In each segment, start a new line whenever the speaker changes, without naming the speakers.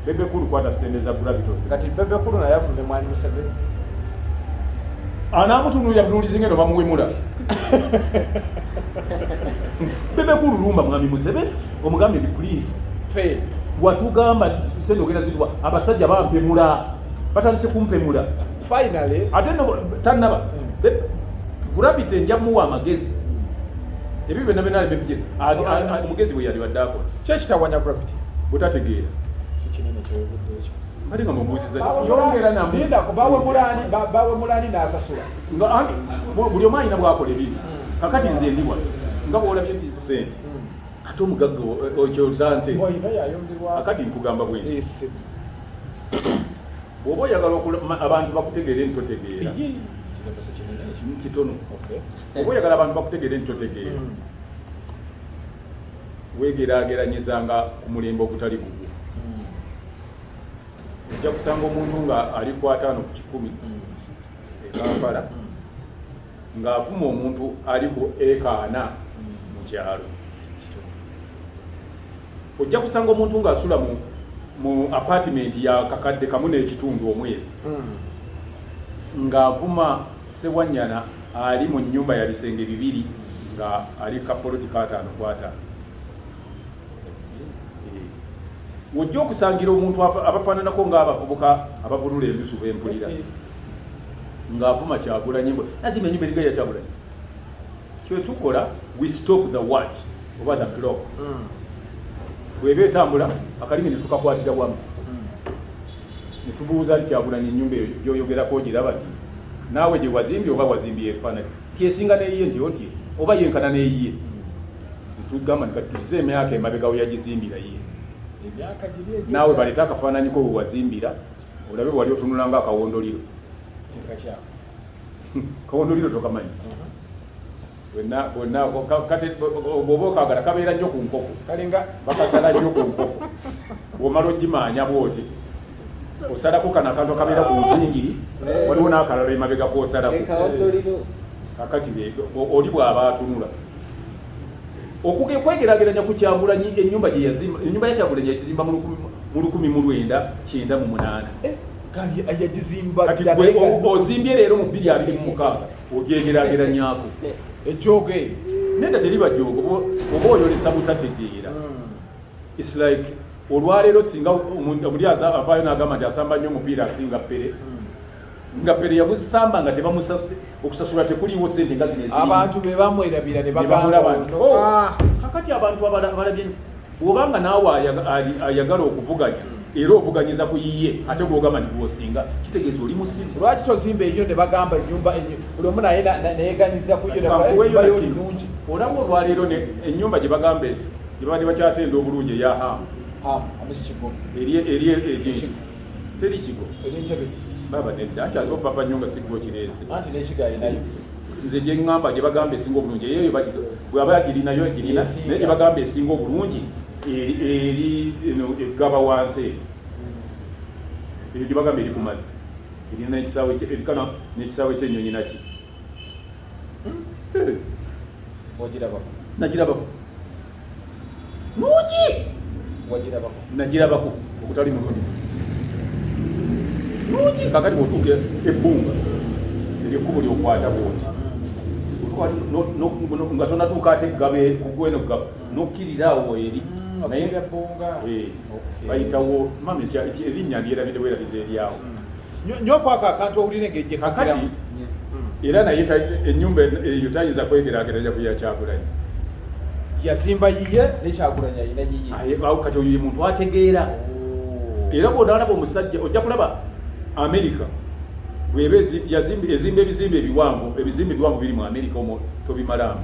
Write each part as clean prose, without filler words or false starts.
Bebe Cool kwata sente za Gravity.
Kati Bebe Cool naye avume mwami Museveni.
Anaamutunuulira butunuulizi ngeno bamuwemula. Bebe Cool lumba mwami Museveni omugambe nti please
pay.
Watugamba nti sente ogenda zituwa, abasajja bampemula, batandise kumpemula.
Finally.
Ate no tannaba. Gravity nja muwa amagezi. Ebyo byonna byonna bibye omugezi bwe yali badde akola.
Ki ekitawanya Gravity?
Butategeera.
Si kinene ky'oyogedde ekyo.
Mbadde nga mubuuziza yongera namu.
Linda, bawe mulani n'asasula.
Nga anti buli omu alina bw'akola ebintu. Kakati nze ndi wano nga bw'olabye nti sente ate omugagga okyoza nte.
Oyina yayongerwa.
Kakati nkugamba bwe nti
Esi.
bw'oba oyagala abantu bakutegeere nti totegeera.
Iye. Kigambo si kinene ekyo.
Kitono.
Okay.
Oba oyagala abantu bakutegeere nti totegeera, weegeraageranyizanga ku mulembe ogutali gugwo. Ojja kusanga omuntu nga ali ku 50 e Kampala ng'avuma omuntu ali ku eka 40 mu kyalo. Ojja kusanga omuntu ng'asula mu apartment ya 1,500 omwezi ng'avuma Sewanyana ali mu nnyumba ya bisenge bibiri nga ali kapoloti ka 50 ku 50. Ojja okusangira omuntu abafaananako ng'abavubuka abavulula endusu bempulira ng'avuma Kyagulanyi mbu nazimba ennyumba eriga ya Kyagulanyi. Kyetukola, we stop the watch oba the clock bw'eba etambula, akalimi ne tukakwatira wamu ne tubuuza nti, "Kyagulanyi, ennyumba eyo gy'oyogerako ogiraba ti naawe gye wazimbye oba wazimbye efaananyi ti esinga n'eyiye nti oti oba yenkana n'eyiye?" Netugamba nti kati tuzze emyaka emabega we yagizimbira ye.
Emyaka giri egyo.
Naawe baleete akafaananyi ko we wazimbira olabe wali otunula nga akawondoliro.
Tekakyawo.
Kawondoliro tokamanyi? Bwenna bwenna kati bw'oba okagala kabeera nnyo ku nkoko.
Kalinga
Bakasala nnyo ku nkoko. Bw'omala ogimaanya bw'oti osalako kano akantu akabeera ku ntingiri, waliwo n'akalala emabega k'osalako.
Kawondoliro.
Kakati oli bw'aba atunula okwegeraageranya ku Kyagulanyi, ennyumba gye yazimba, ennyumba ya Kyagulanyi yakizimba mu 1998.
Gali yagizimba.
Kati gwe ozimbye leero mu 2026, ogyegeraageranyako.
Ejjoogo eyo.
Nedda, teriba jjoogo, oba oyolesa butategeera. It's like olwaleero singa omuli avaayo n'agamba nti asamba nnyo omupiira asinga Pele, nga Pele yagusamba nga okusasula tekuliiwo, sente nga zino ezirimu.
Abantu be bamwerabira ne
Ne bamulaba
bagamba
nti
ono,
"Oh,
ah,
kakati abantu abalabye bw'obanga naawe ayagala okuvuganya era ovuganyiza ku yiye, ate gwogamba nti gwosinga, kitegeeza oli musiru.
Lwaki tozimba eyo ne bagamba ennyumba buli omu naye neyeganyiza ku yo?
Kankuweeyo
ennyumba yo
na kino.
nnungi.
Olaba olwaleero ennyumba gye bagamba esi gye babadde bakyatenda obulungi eya Hamu.
Hamu Amisi Kigo.
Eri eri teri Kigo.
Eri Entebbe.
Baba nedda, anti ate opapa nnyo nga sigwa okireese.
Anti n'ekigaye nayo.
Nze gye ŋŋamba gye bagamba esinga obulungi eyeyo bw'aba girinayo girina.
Esinga.
Naye gye bagamba esinga obulungi eri eno eggaba wansi eyo, eyo gye bagamba eri ku mazzi, erina n'ekisaawe erikana n'ekisaawe ky'ennyonyi naki. Eh,
Wagirabako?
Nagirabako, nungi.
Wagirabako?
Nagirabako okutali mulungi, nungi. Kakati bwotuuka ebbunga eryo ekkubo lyokwata bwoti, Otuuka nga tonatuuka ate eggabe kugweno gaba nokkirira awo eri. Naye
Naye Bbunga.
Eh,
Okay.
bayitawo mama erinnya ndyerabidde bwerabiza eryawo.
Nnyo kwako akantu owulire engeri
Kakati era naye ennyumba eyo tayinza kwegerageranya ku ya Kyagulanyi.
Yazimba yiye ne Kyagulanyi ayina yiye.
Aye, awo kati oyo ye muntu ategeera. Era bw'onaalaba omusajja ojja kulaba Amerika bweba ezimba ebizimbe ebiwanvu, ebizimbe ebiwanvu biri mu Amerika omwo tobimalaamu.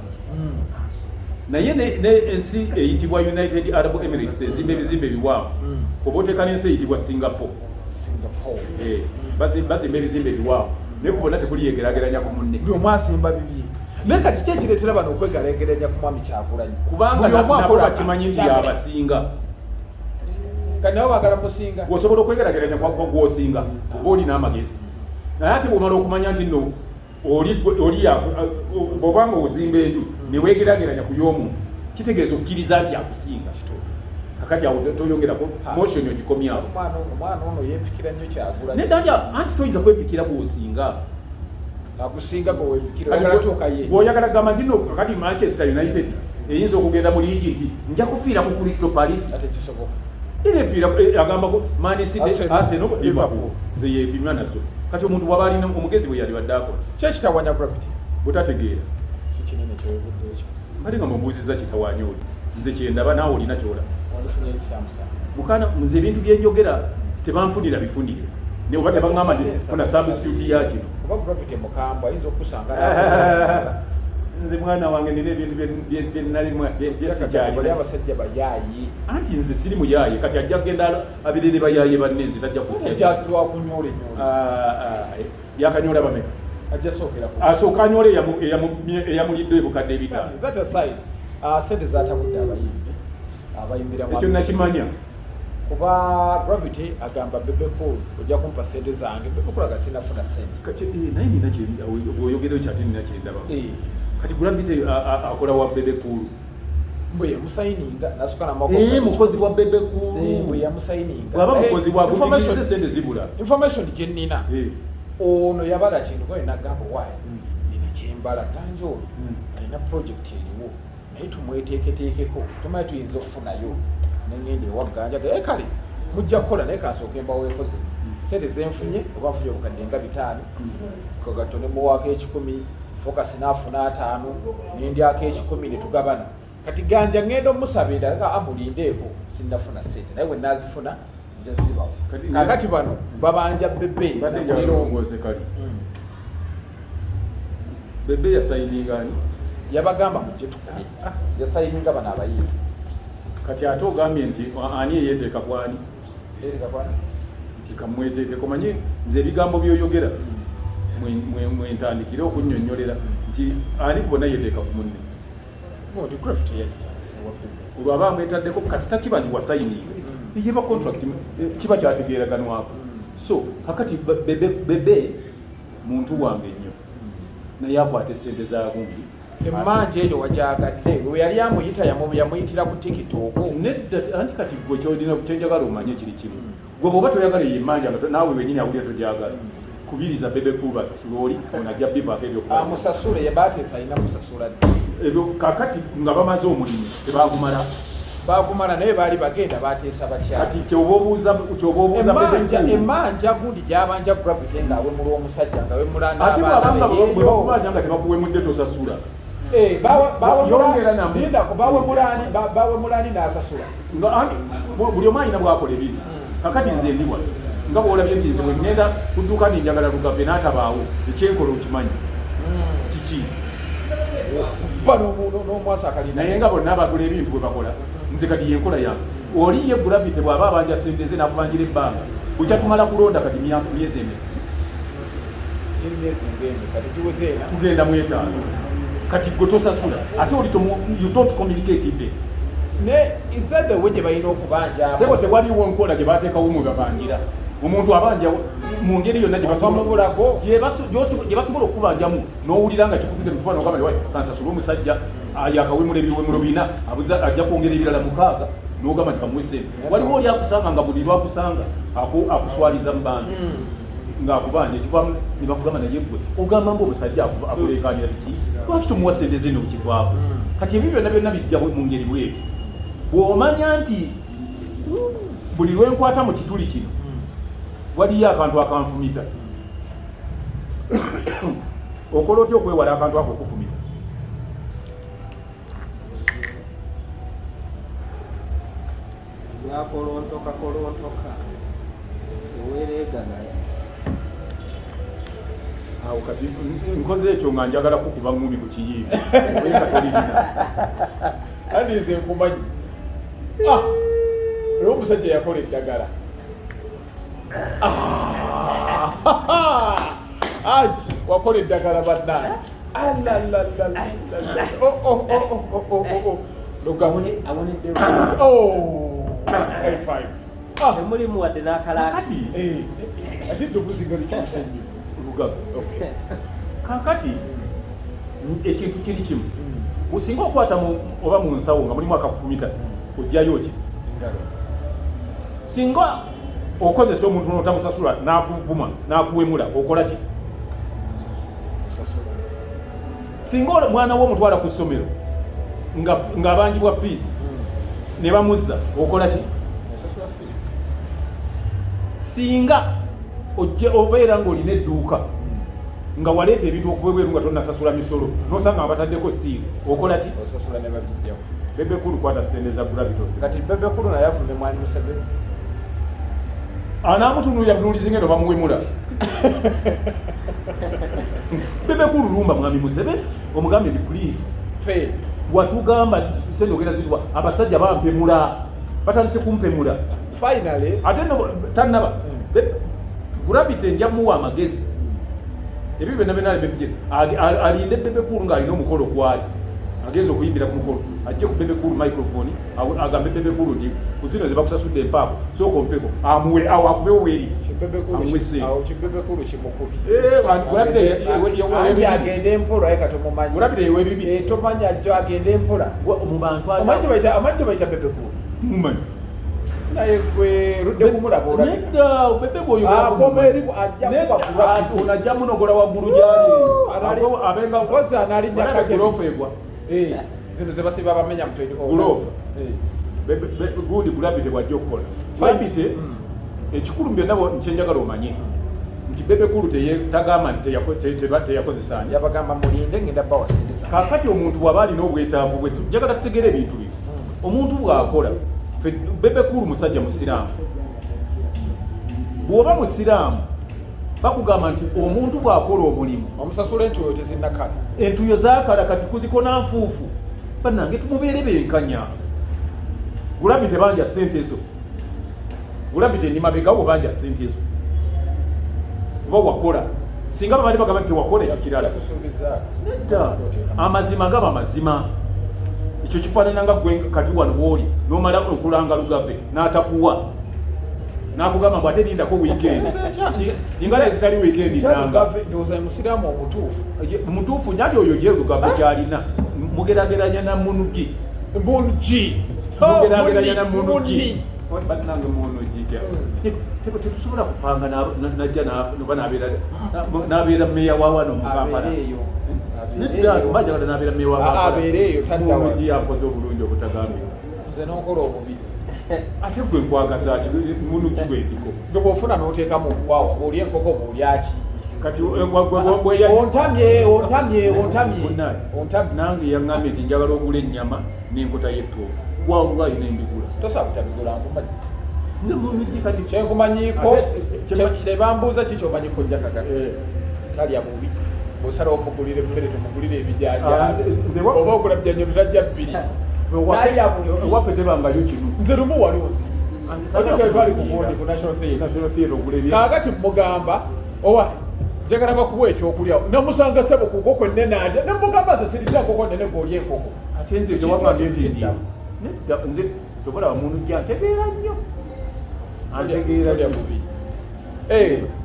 Naye ne ensi eyitibwa United Arab Emirates ezimba ebizimbe ebiwanvu. Oba oteeka n'ensi eyitibwa Singapore.
Singapore.
Eh, bazimba ebizimbe ebiwanvu, naye ku bonna tekuli yegeraageranya ku munne.
Buli omu asimba bibye. Naye kati ki ekireetera bano okwegalageranya ku mwami Kyagulanyi?
Kubanga
Buli omu
nabo
akola
bakimanyi nti
Kyagulanyi.
yabasinga.
Kati nabo baagala musinga.
Bw'osobola okwegerageranya kwa gw'osinga oba olina amagezi. Naye ate bw'omala okumanya nti nno oli oli bw'obanga ozimba enju ne weegerageranya ku y'omuntu, kitegeeza okkiriza nti akusinga. Kakati Kakati awo toyongerako motion ogikomyawo.
Omwana ono yeepikira nnyo Kyagulanyi.
Nedda, nti anti toyinza kwepikira gwosinga.
Akusinga gwe weepikira, oyagala tuuka ye.
Bw'oyagala kugamba nti no kakati Manchester United eyinza okugenda mu liigi nti nja kufiira ku Crystal Palace.
Ate kisoboka.
Era efiira agamba ko Man City,
Arsenal,
Arsenal, Liverpool
Liverpool.
ze yeepimwa nazo. Kati omuntu bw'aba alina omugezi bwe yalibadde akola.
Ki ekitawanya Gravity?
Butategeera.
Si kinene kyewebudde ekyo.
Mbadde nga mubuuzizza kitawanya oli. Nze kyendaba naawe olina ky'olaba.
Walifunye ekisamusa.
Mukana nze ebintu bye njogera tebanfunira bifunire. Ne oba tebaŋŋamba nti funa substitute ya kino.
Kuba Gravity mukambwe ayinza okukusanga.
Nze mwana wange nina ebintu bye nalimu bye
Bali
sikyalina.
abasajja bayaayi.
Anti nze siri muyaaye kati ajja kugenda abire ne bayaaye banne nze tajja kujja.
Ajja lwakunyola enyola.
Ah, ah, yakanyola bameka?
Ajja sookera ku.
Asooka anyola eyamulidde ebukadde 5.
That aside, sente zatabudde abayimbi abayimbira
Ekyo nakimanya.
Kuba Gravity agamba Bebe Cool ojja kumpa sente zange. Bebe Cool aga sinafuna sente.
Kati naye nina kye bw'oyogera ekyo ate nina kye ndaba. Kati Gravity akola wa Bebe Cool.
Mbu yamusayininga n'asooka n'amuwa
Mukozi wa Bebe Cool.
Mbu yamusayininga.
Bw'aba mukozi wa
Information-
sente zibula.
Information gye nnina. Ono yabala kintu kwaye n'agamba waayi nina kyembala ganja ono alina project eriwo naye tumweteeketeekeko tumanyi tuyinza okufunayo nengenda ewa Ganja ga kale mujja kukola naye kansooke mbaweekoze sente zenfunye oba nfunye obukadde nga 5 kagatto ne muwaako 1,000 Focus n'afuna 5 nendyako 1,000 ne tugabana. Kati Ganja ngenda omusaba endala nga amulindeeko sinnafuna sente naye bwe naazifuna nja zibawo. Kaakati bano babanja Bebe
Mbadde njagala olongoose kali. Bebe yasayininga ani?
Yabagamba mujje tukole. Yasayininga bano abayimbi.
Kati ate ogambye nti ani eyeeteeka kwani?
Yeeteeka kwani?
Nti kamweteekeko manyi nze ebigambo by'oyogera mwe ntandikire okunnyonnyolera nti ani ku bonna yeeteeka ku munne.
Gundi Gravity yajja ewa Bebe.
Olwo aba amwetaddeko kasita kiba nti wasayininga. Yeba contract kiba kyategeeraganwako. So kakati Bebe muntu wange nnyo naye akwata essente za gundi.
Emmanja eyo wagyagadde we yali amuyita yamuyitira ku TikTok.
Nedda anti kati gwe kyolina kyenjagala omanye kiri kimu. Gwe bw'oba toyagala eyo emmanja nga naawe wennyini awulira togyagala. Kubiriza Bebe Cool asasule oli ono ajja bivaako ebyokuba.
Amusasule ye baateesa alina musasula ddi?
Ebyo kakati nga bamaze omulimu tebagumala.
Bagumala naye baali bagenda baateesa batya?
Kati kyoba obuuza Bebe Cool.
Emmanja gundi gy'abanja Gravity ng'awemula omusajja ng'awemula
Ate
n'abaana
bw'abanga
be
bwe bakubanja nga tebakuwemudde tosasula. Yongera namu.
Lindako, bawemulani n'asasula.
Nga anti, buli omu alina bw'akola ebintu. Kakati nze ndi wano. Nga bw'olabye nti nze bwe ŋŋenda ku dduuka ndi njagala Lugave n'atabaawo, ekyenkola okimanyi. Kiki?
Bba n'omwasa akalina.
Naye nga bonna abagula ebintu bwe bakola, nze kati y'enkola yange. Oli ye Gravity bw'aba abanja ssente ze n'akubangira ebbanga, bukya tumala kulonda kati myezi emeka?
Kiri myezi ng'emeka, tegiweze ena.
Tugenda mu 5. Kati gwe tosasula, ate oli you don't communicate even.
Ne, is that the way gye balina okubanja?
Ssebo tewaliwo nkola gye bateekawo mwe babangira. Omuntu abanja mu ngeri yonna gye
Ova mu bulago.
gye basobola okukubanjamu n'owulira nga kikuvudde mu kifaananyi ogamba nti, Wai, kansasule omusajja, yakawemula ebiwemulo 4, ajja kwongera ebirala 6, n'ogamba nti kamuwe ssente. Waliwo oli akusanga nga buli lwakusanga akuswaliza mu bantu. Ng'akubanja ekivaamu ne bakugamba naye ggwe ogamba mbu omusajja akuleekaanira biki? Lwaki tomuwa ssente ze n'okivaako? Kati ebyo byonna byonna bijja mu ngeri bw'eti. Bw'omanya nti buli lwe nkwata mu kituli kino waliyo akantu akanfumita. Okola otya okwewala akantu ako okufumita?
Byakolontoka kolontoka teweereega naye.
Awo kati nkoze ekyo nga njagala kukuba ngumi ku kiyimba. Oye nga tolirina.
Anti nze nkumanyi. Era omusajja yakola eddagala. Aji, wakola eddagala bannange. Alalalala. Oh, oh, oh, oh, oh, oh, oh, oh. Lugabo.
Awonedde.
Oh, high five.
Temulimu wadde n'akalaati.
Kakati.
Ate eddoboozi nga likyuse nnyo.
Lugabo.
Okay.
Kakati, ekintu kiri kimu. Osinga okwata oba mu nsawo nga mulimu akakufumita, ojjayo ki? Singa okozesa omuntu n'otamusasula n'akuvuma n'akuwemula, okola ki? Singa omwana wo omutwala ku ssomero ng'abanjibwa fiizi ne bamuzza, okola ki? Singa obeera ng'olina edduuka nga waleeta ebintu okuva ebweru nga tonnasasula misolo, nosanga nga bataddeko seal, okola ki?
Osasula ne babijjawo.
Bebe Cool, kwata sente za Gravity.
Kati Bebe Cool naye avume mwami Museveni.
Anaamutunuulira butunuulizi ngeno bamuwemula. Bebe Cool, lumba mwami Museveni, omugambe nti please,
fe
watugamba nti sente ogenda zituwa. Abasajja bampemula, batandise kumpemula.
Finally.
Ate no tannaba. Gravity nja muwa amagezi. Ebyo byonna byonna aleme, alinde Bebe Cool ng'alina omukolo kwali agenza okuyimbira ku mukolo, ajje ku Bebe Cool microphone, agambe Bebe Cool nti ku zino ze bakusasudde empaako, sooka ompeko. Amuwe awo, akubewo bweri, amuwe sente.
Awo ki Bebe Cool kimukubye.
Gravity
Anti agende mpola, aye katomumanyi.
Gravity yewa ebibi.
Tomanya ajjo, agende mpola.
Mu bantu.
Omanyi kye bayita Bebe Cool?
Mumanyi.
Naye gwe ludde kumulaba olabika.
Nedda, Bebe bw'oyogera
Akoma eri ajja kuba Gravity.
Ono ajja munogola waggulu gyali.
Mpozzi
Abenga
analinnya katebe.
Gulofu egwa.
Zino ze basiba bamenya mu 24.
Gulofu. Gundi Gravity bwajja okukola, Gravity ekikulu mu byonna kyenjagala omanye nti Bebe Cool tagamba nti teyakozesa ani.
Yabagamba mulinde, ngenda bawa sente zange.
Kaakati omuntu bw'aba alina obwetaavu bwe, njagala tutegeere ebintu bino. Omuntu bw'akola, Bebe Cool musajja musiraamu. Bw'oba musiraamu, bakugamba nti omuntu bw'akola omulimu,
omusasula entuyo tezinnakala.
Entuyo zaakala, kati kuziko nanfuufu. Bannange, tumubeere benkanya. Gravity, banja sente zo. Gravity, ndi mabegawo, banja sente zo kuba wakola. Singa babadde bagamba nti tewakola, ekyo kirala. Nedda, amazima gaba mazima. Ekyo kifaanana nga gwe kati wano bwoli nomala okulanga Lugave n'atakuwa, n'akugamba mbu ate lindako weekend, ingala ezitali weekend nanga.
Ndowooza musiraamu omutuufu.
Mutuufu nyo. Ati oyo ye Lugave kyalina mugerageranya na munugi.
Munugi.
Mugerageranya na munugi. Bannange, munugi tetusobola kupanga najja oba nabeera meya wa wano mu Kampala. Nedda, bajagala nabeera meya wa Kampala.
Abeereeyo, tadda wano.
Munugi yakoze obulungi obutagambibwa.
Nze n'okola obubi.
Ate gwe nkwagaza ki? Munugi gwendiko.
Gwe bw'ofuna n'oteeka mu nkwawa, bw'olya enkoko, bw'olyaki?
Kati
Ontamye, ontamye, ontamye.
Munnaye.
Ontamye.
Nange yaŋŋambye nti njagala ogula ennyama n'enkota y'ettooke, wallahi nembigula.
Tosobola kutabigula, nkumanyi.
Nze munugi kati
Kyenkumanyiiko,
Ate
ne bambuuza ki kyomanyiko Jakaga,
Eh.
talya bubi. Bw'osalawo omugulira emmere, tomugulira
Ah,
ebijanjaalo.
nze
Oba ogula bijanjaalo bitajja bbiri. Talya bubi.
Ewaffe tebangayo kinu.
Nze lumu wali onzise. Ojja twali ku gundi, ku National Theatre.
National Theatre, ogula ebye
Kaakati mugamba, owa njagala bakuwa ekyokulya, namusanga sebo ku nkoko ennene alya, nemugamba nze sirirya nkoko nnene, gweolya enkoko.
Ate nze tewagambye nti ndi nedda. Nze tobalaba, munujja ntegeera nnyo, antegeera
Tolya
nnyo.
bubi.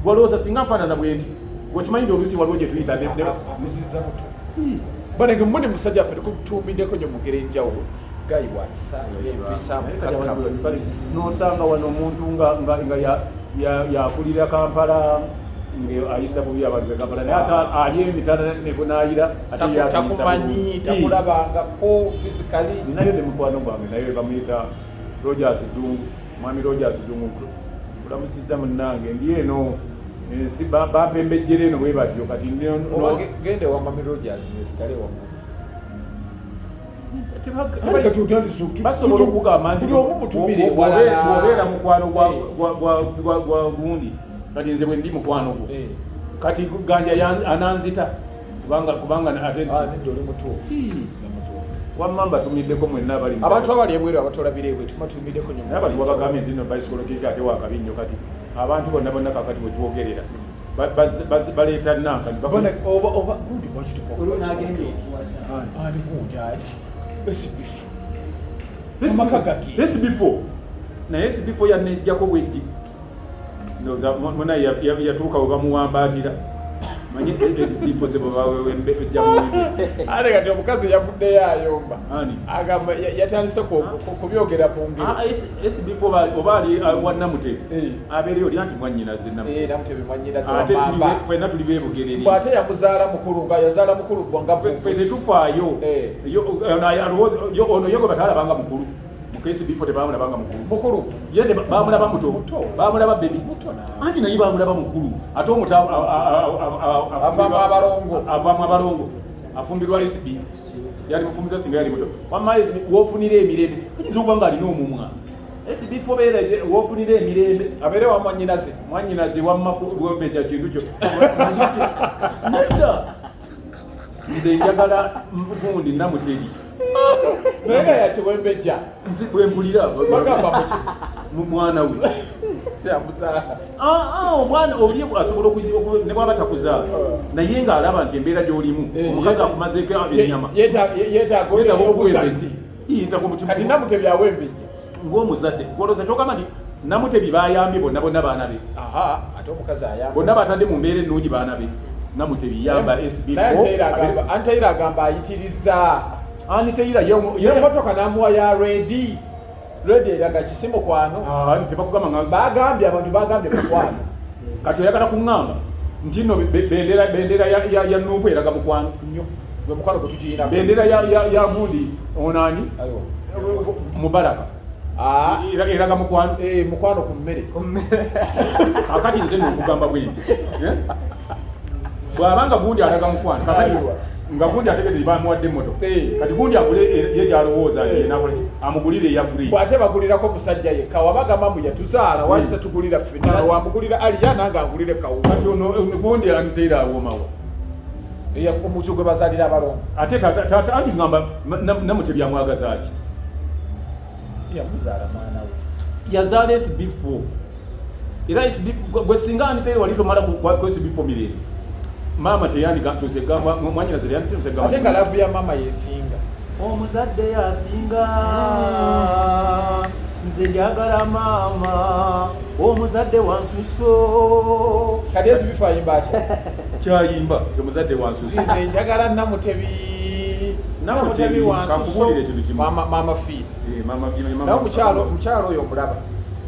Walowooza singa nfaanana bwe nti, gwekimanyi nti oluusi waliwo gye tuyita
Akuziza buto. Banange, muni musajja waffe tukutuumiddeko nnyo mugere enjawulo, gayi wakisa empisa.
Naye kati abantu bali nosanga wano omuntu nga yakulira Kampala, nga ayisa bubi abantu be Kampala, naye ate ali emitala ne bunaayira, ate ye atuyisa
Takumanyi.
bubi.
Takulabangako physically.
Ninayo ne mukwano gwange, naye bamuyita Rogers Ddungu, mwami Rogers Ddungu, nkulamusizza munnange. Ndi eno ensi bampembejjera eno bwe batyo kati
Oba genda ewa Mami Rogers, nesigale wamu.
Basobola okugamba nti
Buli omu mutumire ewalala.
Bw'obeera mukwano
Eh.
gwa gundi, kati nze bwe ndi mukwano gwo,
Eh.
kati Ganja ananzita kubanga ate
Ah, nedda, oli mutuufu.
Hii.
Oli mutuufu.
Wamma mbatumiddeko mwenna abali mu
Abantu abali ebweru abatolabira ebwe, tumatumiddeko nnyo.
Naye abantu wabagambye nti no bicycle kick ate wakabi nnyo. Kati abantu bonna bonna kakati bwe twogerera baleeta nankani.
Bona, oba gundi lwaki
Olwo n'agenda okuwasa.
Ani gundi ali SB4? Amaka gage.
SB4, naye SB4 yanejjako bwejji. Ndowooza munaye yatuuka we bamuwambaatira. Manye SB4 ze bwebawembe ojja muwembe.
Ate kati omukazi yavuddeyo ayomba.
Ani?
Agamba yatandise kubyogera ku ngeri.
Ah, SB4 oba ali wa Namutebi.
Eh.
Abeereyo oli anti mwannyinaze Namutebi.
Eh, Namutebi mwannyinaze
Ate
wa
tuli
Mamba.
ffenna tuli beebugerere.
Mbu ate yamuzaala mukulu nga yazaala mukulu gwa nga
Ffe tetufaayo.
Eh.
Ono ye gwe bataalabanga mukulu. Mu SB4 tebamulabanga mukulu.
Mukulu.
Ye bamulaba muto.
Muto.
Bamulaba baby.
Muto naawe.
Anti naye bamulaba mukulu. Ate omuto
Avaamu abalongo.
Avaamu abalongo. Afumbirwa SB. Yali mufumbirwa singa yali muto. Wamma SB w'ofunira emirembe. Oyinza okuba ng'alina omumwa. SB4 beera w'ofunira emirembe.
Abeere wa mwannyinaze.
Mwannyinaze wamma kubeja kintu kyo. Nedda. Nze njagala gundi Namutebi.
Naye nga yakiwembejja.
Nze bwe mpulira.
Bagamba muki?
Mu mwana we.
Yamuzaala.
Omwana oli asobola ne bw'aba takuzaala. Naye ng'alaba nti embeera gy'olimu, omukazi akumazeeko ennyama.
Yeetaaga
Yeetaaga
obuzadde.
okuwembejja. Yeetaaga omutima.
Kati Namutebi awembejja.
Ng'omuzadde. Gw'olowooza ky'ogamba nti Namutebi bayambye bonna bonna baana be.
Aha, ate omukazi ayamba.
Bonna batadde mu mbeera ennungi baana be. Namutebi yamba SB4.
Naye Anteira agamba ayitiriza.
Ani Teira
ye emmotoka n'amuwa ya redi. Redi eraga kisi mukwano.
Ah, tebakugamba nga
bagambye abantu bagambye mukwano.
Kati oyagala kuŋŋamba nti nno bendera ya Nuupu eraga mukwano.
Nnyo. Gwe mukwano gwe tugiyina.
Bendera ya gundi ono ani?
Ayo.
Mubaraka.
Ah.
Eraga mukwano.
Mukwano ku mmere.
Ku mmere.
Kakati nze nno nkugamba bwe nti. Bw'abanga gundi alaga mukwano, kakati
Ayiwa.
nga gundi ategedde bamuwadde emmotoka.
Eh.
Kati gundi agule ye gy'alowooza nti yenakola ki? Amugulire eya green.
Bw'ate bagulirako musajja yekka, wabagamba mbu yatuzaala, lwaki tetugulira ffenna? Wamugulira Aliya nange angulire Kawuka.
Kati ono gundi anteera awoomawo.
Eya, omuti gwe bazaalira abalongo.
Ate taata anti ngamba Namutebi amwagaza ki?
Yamuzaala mwana we.
Yazaala SB4. Era SB gwe singa anteera wali tomala ku SB4 mirembe. Maama teyandika tuse gamba mwanyinaze teyandise gamba.
Ate nga love ya maama yesinga.
Omuzadde yasinga. Nze njagala maama. Omuzadde wansuso.
Kati SB4 ayimba atya?
Kyayimba, omuzadde wansuso.
Nze njagala Namutebi.
Namutebi
Namutebi wansuso.
Kankubuulire ekintu kimu.
Maama Fiina.
Maama Fiina, maama
Naye
Fiina.
omukyalo oyo omulaba.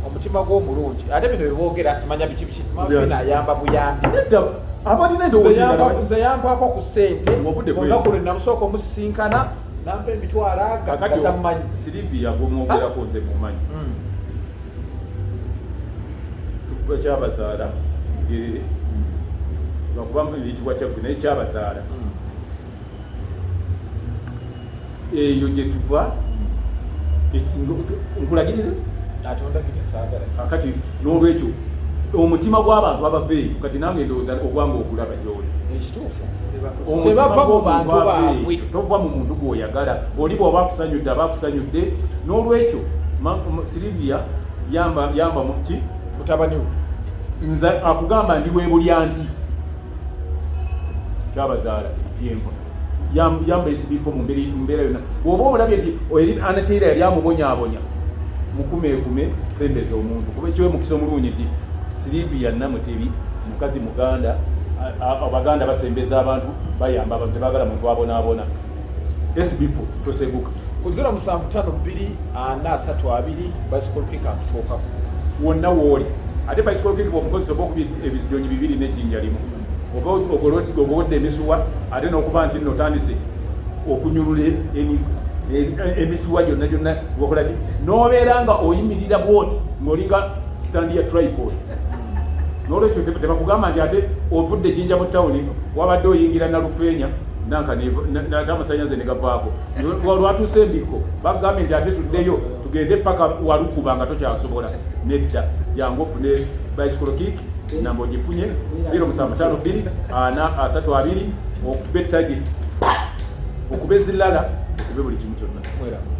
Omutima gw'omulungi. Ate bino bye boogera simanya biki biki. Maama
Bya-
Fiina ayamba buyambi.
Nedda, abalina endowooza endala
Nze yampaako ku ssente.
Ng'ovudde ku
Olunaku
eyo.
lwe namusooka omusisinkana, nampa emitwalo aga
Kakati
nga tammanyi.
Silivia gw'omwogerako nze mumanyi. Tukuba kyabazaala Bugerere. Lwakuba ebiyitibwa Kyaggwe naye kyabazaala. Eyo gye tuva, nkulagirire?
Ate ondagirire saagala.
Kakati n'olwekyo omutima gw'abantu abava eyo, kati nange ndowooza ogwange okulaba gy'oli.
Ekituufu.
Omutima
Tebava mu
gw'omuntu
bantu
ava eyo.
baabwe.
Tova mu muntu gw'oyagala. Oli bw'oba akusanyudde, aba akusanyudde. N'olwekyo, Silivia yamba mu ki?
Mutabani we.
Nze akugamba ndi weebulya nti. Kyabazaala yenva. Yamba SB4 mu mbeera yonna. Bw'oba omulabye nti eri Anateera yali amubonyaabonya, mukumeekume sembeza omuntu. Kuba ekiwe mukisa omulungi nti Silivia Namutebi mukazi Muganda, Abaganda basembeza abantu, bayamba abantu, tebaagala muntu abonaabona. SB4 toseguka.
Ku zero musanvu ttaano bbiri ana asatu abiri, bicycle kick akutuukako.
Wonna w'oli. Ate bicycle kick bw'omukozesa oba okubye ebinyonyi bibiri n'ejjinja limu. Oba ogolodde emisuwa, ate n'okuba nti nno otandise okunyulula emisuwa gyonna gyonna okola ki? N'obeera nga oyimirira bw'oti ng'olinga stand ya tripod. N'olwekyo tebakugamba nti ate ovudde Jinja mu tawuni, wabadde oyingira Nalufeenya, nanka ate amasannyalaze ne gavaako. Lwatuuse embikko, bagambye nti ate tuddeyo tugende paka Walukuba nga tokyasobola. Nedda, jangu ofune bicycle kick, namba ogifunye zero musanvu ttaano bbiri ana asatu abiri, okube ettagi, okube zirala, okube buli kimu kyonna.
Mweraba.